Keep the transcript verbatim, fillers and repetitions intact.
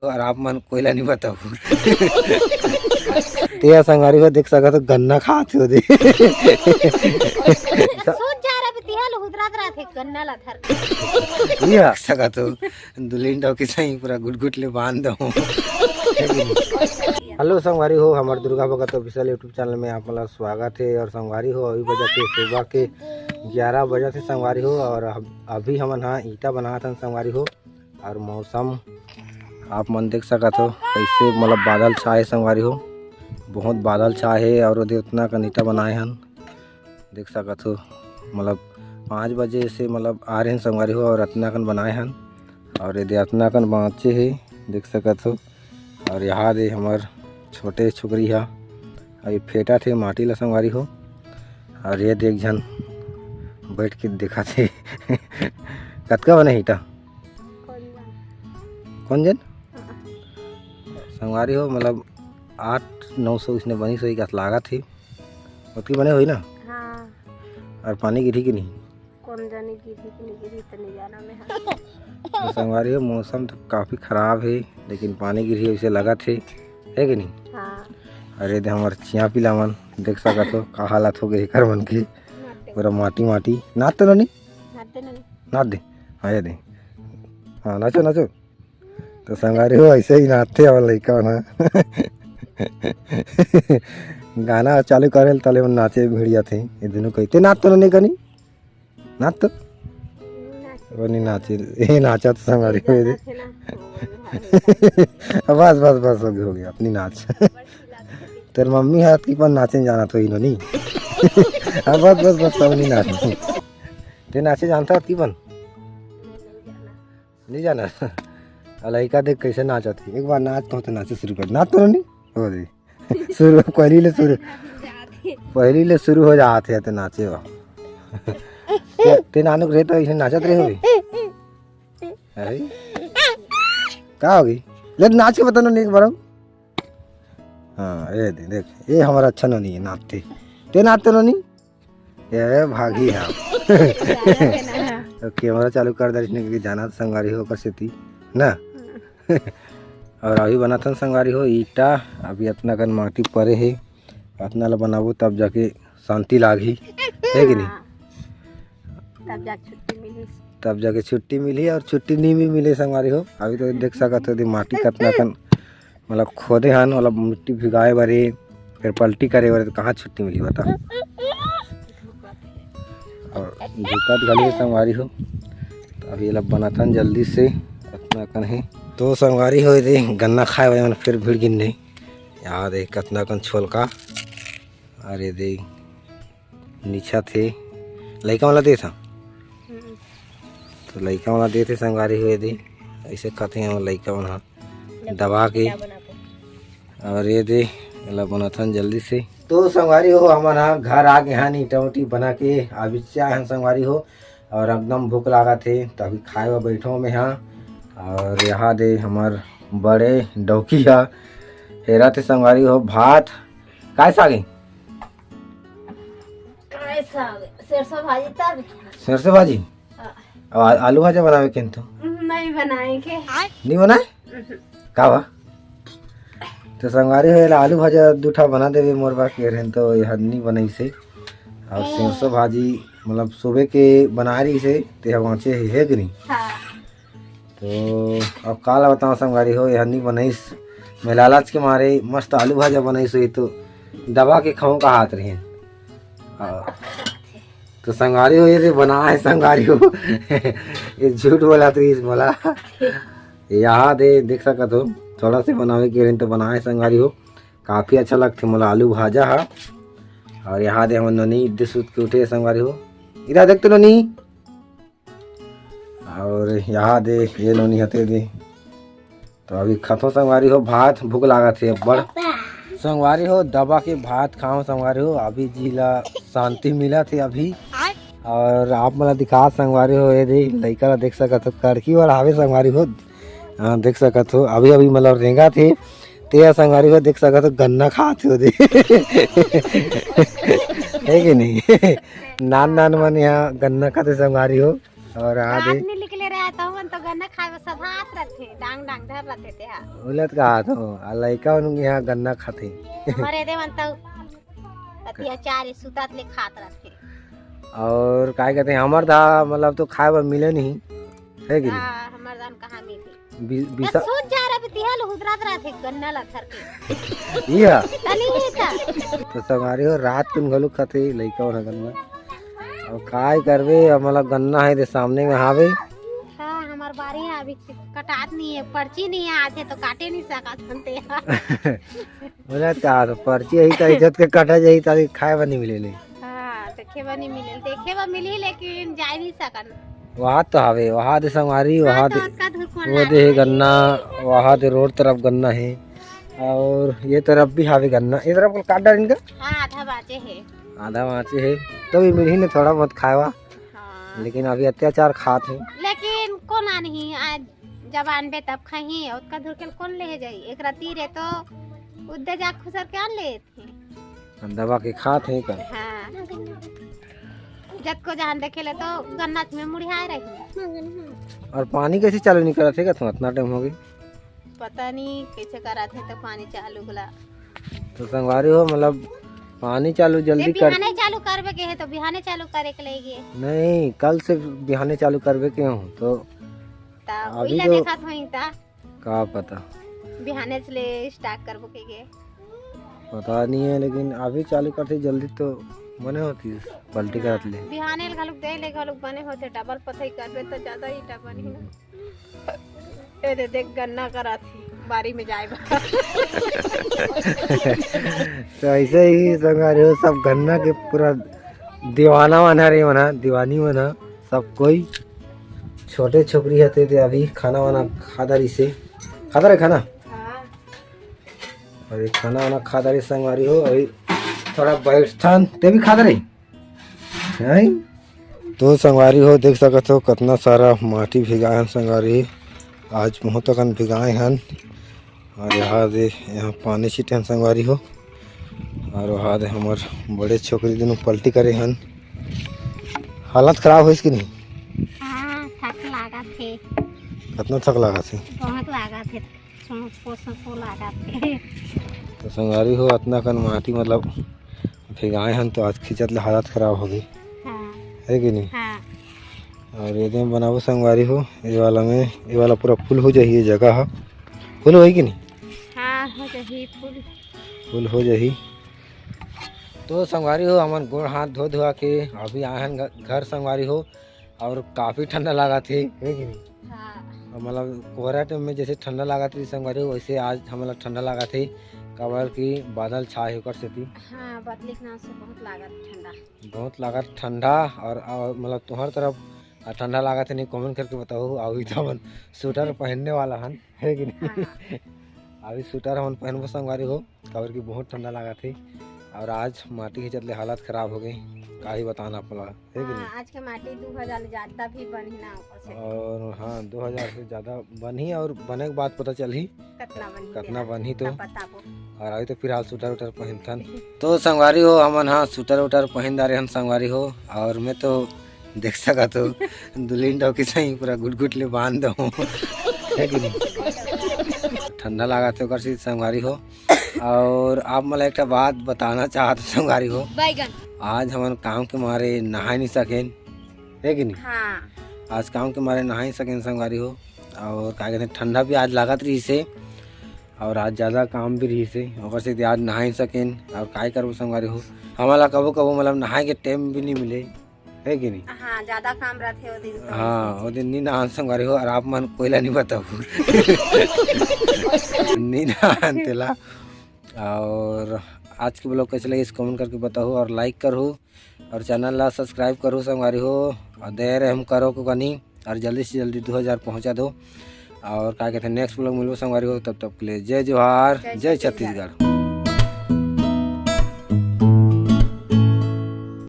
अउ आप मन कोई ला नहीं बताहू। ते ह संगवारी हो देख सकत हो, गन्ना खात हो दे। सूत जा रहा, बितिहा लहुदरात रहा थे, गन्ना ला धर। ये देख सकत हो, दुल्हिन डौकी सही पूरा गुटगुट ले बांध दो। हेलो संगवारी हो, हमर Durga Bhagat official YouTube channel में आप मन ला स्वागत हे। अउ संगवारी हो, अभी बजत हे सुबह के ग्यारह बजत हे संगवारी हो, अउ अब-, अभी हमन हा ईंटा बनात हन संगवारी हो। अउ मौसम आप मन देख सकत हो, कैसे मतलब बादल छाए हे संगवारी हो, बहुत बादल छाए हे। अउ ओदे उतना कन ईंटा बनाए हन, देख सकत हो, मतलब पाँच बजे से मतलब आ रहे हैं संगवारी हो, अउ अतना कन बनाए हन, अउ एदे अतना कन बाँचे हे, देख सकत हो। अउ यहाँ दे हमर छोटे छोकरी हा अभी फेंटा थे माटी ला संगवारी हो, अउ ये दे एक झन बैठ के देखा थे। कतका बने हे ईंटा? कौन जन? संगवारी हो, मतलब आठ नौ सौ इसने बनी सोई का लागत हे। ओतकी बने होही ना? हाँ। अउ पानी गिरही कि नहीं? कौन जाने गिरही कि नहीं गिरही, तो नहीं जाना मैं। हाँ। तो संगवारी हो, मौसम तो काफी खराब हे, लेकिन पानी गिरही वैसे लगत हे, हे कि नहीं? हाँ। अरे दे हमर चिया पिला मन देख सकत हो, का हालत हो गए एकर मन के, नाच दे। पूरा माटी माटी। नाच तो नहीं? नाच दे ना। नाच दे। हाँ, ये दे। हाँ, नाचो, नाचो। तो संगवारी हो, ऐसे ही नाचथे हमर लइका मन ह। गाना चालू करे ले तले मन नाचे भिड़ जाथे। ये दोनों कहिथे, "नाच तो नहीं कनी, नाच तो।" वो नहीं नाचे, ये नाचा तो संगवारी हो दे। बस, बस, बस, हो गया, हो गया, अपनी नाच। तेरे मम्मी हाथ की पर नाचे जाना तो इन्होंने। हाँ, बस, बस, बस, सब नहीं नाच। ते नाचे जानता हाथ की पर? नहीं जाना। अउ लइका देख कैसे नाचत हे। एक बार नाच कहूँ तो नाचे शुरू कर। नाच तो नहीं? हो दे। शुरू, पहली ले शुरू। पहली ले शुरू हो जात हे तो नाचे बा। ते, ते नानुक रहे तो ऐसे नाचत रहे होबे। अरे। का हो गई? ले नाच के बता नोनी एक बार। हाँ, ये दे, देख। ये हमारा अच्छा नोनी है, नाचते। ते नाचते नोनी? ये भागी है। तो कैमरा चालू कर दे, इसने क्योंकि जाना तो संगवारी हो ओकर सेती, ना? अउ अभी बनाथन संगवारी हो ईंटा, अभी अतना कन माटी परे हे, अतना ला बनाबो तब जाके शांति लागही, हे कि नहीं? हाँ। तब जाके छुट्टी मिलही। तब जाके छुट्टी मिलही, अउ छुट्टी नहीं भी मिले संगवारी हो। अभी तो देख सकत हो, दे माटी कतना कन मतलब खोदे हन, मतलब मिट्टी भिगाए बर, फिर पलटी करे बर, तो कहाँ छुट्टी मिली बता। अउ दिक्कत घलो हे संगवारी हो, तो अभी एला बनाथन जल्दी से, अतना कन हे। तो संगवारी हो, ये दे गन्ना खाए वाले मन फिर भिड़ गिन नहीं। यहाँ दे कतना कन छोलका, अरे दे नीचा थे, लइका वाला देत हा। हम्म। तो लइका मन ला देथे संगवारी हो, ये दे ऐसे खाथे हमर लइका मन ह दबा के। अउ ये दे एला बनाथन जल्दी से। तो संगवारी हो, हमन ह घर आ गे हन, ईंटा उटी बना के अभी चाय हन संगवारी हो, अउ एकदम भूख लागत हे, तो अभी खाए बर बैठो में हा। अउ यहाँ दे हमर बड़े डौकी हा हेरा थे संगवारी हो भात। काय साग हे? काय साग? सरसों भाजी तब। सरसों भाजी? हाँ। अउ आ-, आलू भाजा बनावे के तो? नहीं बनाए के। नहीं बनाए? उहुं। का बा? तो संगवारी हो, एला आलू भाजा दू ठा बना देवे मोर बा के रहन, तो ये हर नहीं बनई से। अउ ए। सरसों भाजी मतलब सुबह के बना रही से, ते ह बाँचे हे, हे कि नहीं? हाँ। तो अब काला बताओ संगवारी हो, यह नहीं बनाइस। मैं लालच के मारे मस्त आलू भाजा बनाइस हुई तो दबा के खाऊं का हाथ रहे। हाँ। तो संगवारी हो, ये दे बना है संगवारी हो। ये झूठ बोला तो इस बोला। यहाँ दे देख सकत हो, थोड़ा से बनावे के रहे तो बना है संगवारी हो। काफी अच्छा लगथे मोला आलू भाजा हा। अउ यहाँ दे हमर नोनी इद्दे सुत के उठे संगवारी हो। इधर देख तो नोनी। अउ यहाँ दे ये नोनी हते दे। तो अभी खाथो संगवारी हो भात, भूख लागत हे अब्बड़। संगवारी हो दबा के भात खाओ संगवारी हो, अभी जी ला शांति मिलत हे अभी। अउ आप मन ला दिखा संगवारी हो, ये दे लइका ला देख सकत हो, कड़की वाला हावे संगवारी हो। हाँ, देख सकत हो, अभी, अभी मतलब रेंगत हे, ते ह संगवारी हो देख सकत हो, गन्ना खात हे ओदे। हे कि नहीं? नान, नान मन यहाँ गन्ना खाते संगवारी हो। अउ आ दे, दांत नहीं निकले रहा, तहु मन तो गन्ना खाए बर सधात रथे, डांग डांग धर रथे तेहा। उलत कहा तो, आ लइका मन यहाँ गन्ना खाथे। हमर एदे मन तो अतिया चार सुतात ले खात रथे। और काय कहते हैं, हमर धा मतलब तो खाए बर मिले नहीं, है कि नहीं? हाँ, हमर धान कहाँ मिले? बि-, त बिसा- सूत जा रहे, तिहा ले हुदरात रथे गन्ना ला धर के। इहा? तली ही था। तो संगवारी हो, रात कुन घलो खाथे लइका मन ह गन्ना। अब काय करबे, अब मतलब गन्ना है दे सामने में हावे। हाँ, हमार बारी है, अभी कटात नहीं है, पर्ची नहीं है, आथे तो काटे नहीं सकत हन ते। बोला का तो पर्ची यही तो इज्जत के कटा जाही, ताकि खाए बर नहीं मिले ले। हाँ, देखे बर नहीं मिले, देखे बर मिली लेकिन जाए नहीं सकन। वहाँ तो हवे, वहाँ दे संगवारी, हाँ, वहाँ तो दे, अतका धूर कौन वो लागे दे भाई? गन्ना, वहाँ दे रोड तरफ गन्ना है। और ये तरफ भी हावे गन्ना, ये तरफ कुल काट डालिन का? हाँ, आधा बाँचे है। आधा बाँचे है, तो भी मिलही ने थोड़ा बहुत खाएवा। हाँ। लेकिन अभी अत्याचार खात है। लेकिन कोन आनही, आज जब आनबे तब खाही, ओतका धुर के कोन लेहे जाई? एक रती रे तो उद्दे जा खुसर के आन ले थे। दबा के खात है का? हाँ। जतको जहान देखे ले तो गन्ना में मुड़ियाए रही। और पानी कैसे चालू नहीं करत है का? तुम इतना टाइम हो गई। पता नहीं कैसे करत है तो पानी चालू गला। तो संगवारी हो, मतलब पानी चालू ये जल्दी कर। बिहाने चालू करबे के है तो बिहाने चालू करे के लेगे। नहीं, कल से बिहाने चालू करबे के हो तो। ता अभी उइला तो देखत होई ता। का पता। बिहाने से ले स्टार्ट करबो के गे। पता नहीं है, लेकिन अभी चालू करते जल्दी तो बने होती पलटी करत ले। बिहाने ले घलुक दे ले घलुक बने होते, डबल पथई करबे तो ज्यादा ही डबल ही ना। ए दे देख गन्ना करत ही बारी में जाए बा। तो ऐसे ही संगवारी हो, सब गन्ना के पूरा दीवाना वाना रे मना, दीवानी मना, सब कोई। छोटे छोकरी हते ते अभी खाना वाना खा दारी से, खा दारे खाना? हाँ। अभी खाना वाना खा दारी संगवारी हो, अभी थोड़ा बैठथन, ते भी खा दारे? हैं? तो संगवारी हो, देख सकत हो कतना सारा माटी भिगाए हन संगवारी। आज बहुत अकन भिगाए हन। और यहाँ दे, यहाँ पानी छिटे हन संगवारी हो। और वहाँ दे हमर बड़े छोकरी दुनों पलटी करे हन। हालत खराब होइस कि नहीं? हाँ, थक लागत हे। कतना थक लागत हे? बहुत लागत हे। सों-, सों-, सों लागत हे। तो संगवारी हो, अतना कन माटी मतलब भिगाए हन तो आज खींचत ले हालत खराब हो गई। हाँ। है कि नहीं? हाँ। और ये दे बनाबो संगवारी हो, ये वाला में, ये वाला पूरा फुल हो जाही ये जगह ह। फुल होही कि नहीं? हाँ, हो जाही फुल। फुल हो जाही। तो संगवारी हो, हमन गोड़ हाथ धो धुआ के अभी आए हन घ-, घर संगवारी हो, और काफी ठंडा लागत हे, है कि नहीं? हाँ। और मतलब कोहरा टाइम में जैसे ठंडा लागत रही संगवारी हो, वैसे आज हमला ठंडा लागत हे, काबर कि बादल छाए हे ओकर सेती। हाँ, बदली के नाम से बहुत लागत ठंडा। बहुत लागत ठंडा। और, और मतलब तुहर तरफ ठंडा लागत हे नहीं, कमेंट करके बताओ। अभी तो हमन स्वेटर पहनने वाला हन, है कि नहीं? हाँ। अभी स्वेटर हमन पहनबो संगवारी हो, काबर कि बहुत ठंडा लागत हे। और आज माटी खींचत ले हालत खराब हो गई, का ही बताना पड़ा, है कि हाँ, नहीं? आज के माटी दू हजार ले ज्यादा भी बनही ना ऊपर से। और हाँ, दो हजार से ज्यादा बनही और बने के बाद पता चलही कतना बनही कतना तेला, बनही तो। तब बताबो। और अभी तो फिलहाल स्वेटर उटर पहनथन। तो संगवारी हो, हमन हाँ स्वेटर उटर पहन डारे हन संगवारी हो, और मैं तो देख सकत हो दुल्हिन डौकी सही पूरा गुटगुट ले बांध दो, है कि नहीं? ठंडा लागत हे ओकर से संगवारी हो। और आप मला एक ठा बात बताना चाहत हो संगवारी हो, बैगन। आज हमन काम के मारे नहाए नहीं सकेन, है कि नहीं? हाँ। आज काम के मारे नहाए नहीं सकेन संगवारी हो। और का कहते हैं, ठंडा भी आज लागत रही से, और आज ज्यादा काम भी रही से, ओकर से आज नहाए नहीं सकेन। और काय करबो संगवारी हो, हमला कबो कबो मतलब नहाए के टाइम भी नहीं मिले, है कि नहीं? हाँ, ज्यादा काम रहथे ओ दिन तो। हाँ, ओ दिन नी नहान संगवारी हो, और आप मन कोई ला नहीं बताओ। नी नहान तेला। और आज के ब्लॉग कैसे लगे, इस कमेंट करके बताओ और लाइक करो और चैनल ला सब्सक्राइब करो संगवारी हो, और दे रहे हम करो को कनी, और जल्दी से जल्दी दो हजार पहुँचा दो। और का कहते हैं, नेक्स्ट ब्लॉग मिलबो संगवारी हो, तब तक के लिए जय जोहार, जय जय छत्तीसगढ़। छत्तीसगढ़।